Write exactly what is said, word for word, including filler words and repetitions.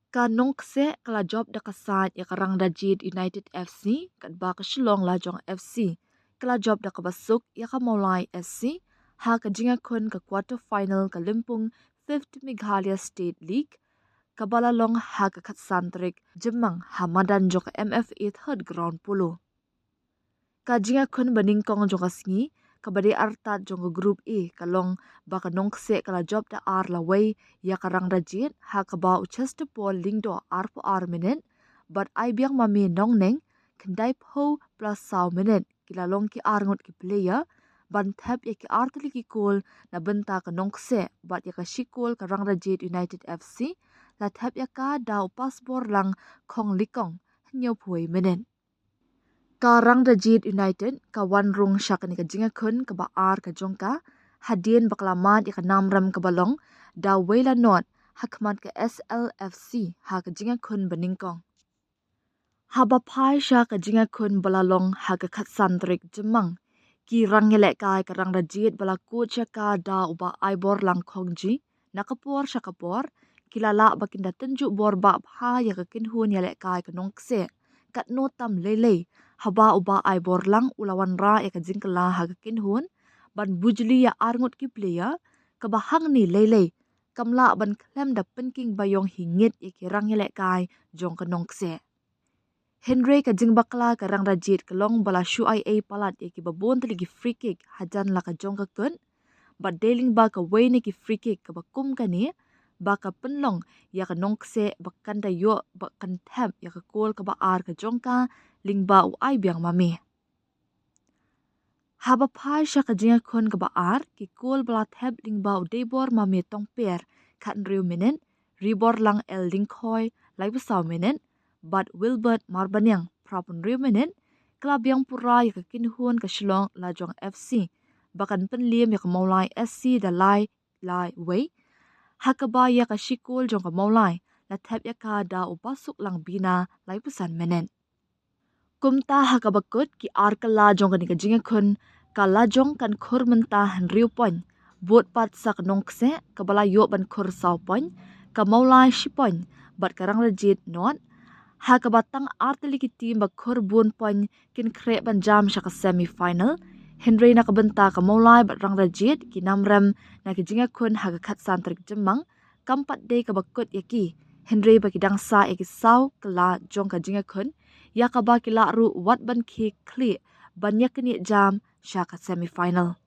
Ka Nongkseh ka la jop da ka said ïa ka Rangdajied United F C, katba ka Shillong Lajong F C ka la jop da kaba suk ïa ka Mawlai S C ha ka jingïakhun ka quarter final ka Lympung Fifth Meghalaya State League, kaba la long ha ka khatsan tarik Jymmang ha madan jong ka M F A Third Ground Polo. Ka jingïakhun banyngkong jong ka sngi, kaba dei artat jong ka Group A, ka long ba ka Nongkseh ka la jop da ar la wei ïa ka Rangdajied, ha kaba u Chester Paul Lyngdoh arphew ar minit bad Aibiang Mame Nongneng khyndai phew plus saw minit ki la long ki arngut ki player ban thep ïa ki artylli ki kol na bynta ka Nongkseh, bad ïa ka shi kol ka Rangdajied United F C la thep ïa ka da u Pasborlang Khonglikong hynñiewphew minit. Ka Rangdajied United ka wan rung sha kane ka jingïakhun kaba ar ka jong ka, hadien ba ka la mad ïa ka Namrem kaba long da wei la nod ha khmat ka S L F C ha ka jingïakhun banyngkong. Haba phai sha ka jingïakhun ba la long ha ka khatsan tarik Jymmang, ki rangïalehkai ka Rangdajied ba la kut sha ka da u Bah Aiborlang Khongji, na ka por sha ka por ki la lah ba kin da tynjuh bor bah bha ïa ka kynhun ïalehkai ka Nongkseh, katno tam lei lei haba u Bah Aiborlang u la wanrah ïa ka jingkylla ha ka kynhun ban bujli ïa arngut ki player, kaba hangne lei lei kam lah ban khlem da pynking baïong hi ngit ïa ki rangïalehkai jong ka Nongkseh. Hynrei ka jingbakla ka Rangdajied ka long ba la shu ai ei palat ïa kiba bun tylli ki free kick hajan la ka jong ka kut, bad dei lyngba kawei na ki free kick kaba kum kane ba ka pynlong ïa ka Nongkseh ba kan da ïoh ba kan thep ïa ka kol kaba ar ka jong ka lyngba u Aibiang Mame. Haba phai sha ka jingïakhun kaba ar, ki kol ba la thep lyngba u Deibor Mame Tongper khathynriew minit, Riborlang L Lyngkhoi laiphew saw minit bad Wilbert Marbaniang phraphew hynriew minit, ka la biang pura ïa ka kynhun ka Shillong Lajong F C ba kan pynliem ïa ka Mawlai S C da lai la wei, ha kaba ïa ka shi kol jong ka Mawlai la thep ïa ka da u Basuklang Bina laiphew san minit. Kumta ha kaba kut ki ar kylla jong kane ka jingïakhun, ka Lajong kan khur mynta hynriew point, bud pat sa ka Nongkseh kaba la ïoh ban khur saw point, ka Mawlai shi point bad ka Rangdajied nod, ha kaba tang artylli ki team ba khur bun point kin khreh ban jam sha ka semi final. Hynrei na ka bynta ka Mawlai bad Rangdajied, ki Namrem na ka jingïakhun ha ka khatsan tarik Jymmang kam pat dei kaba kut ïa ki, hynrei ba ki dang sah ïa ki saw kylla jong ka jingïakhun, ïa kaba ki lah ruh wat ban khie khlieh ban ïaknieh jam sha ka semi final.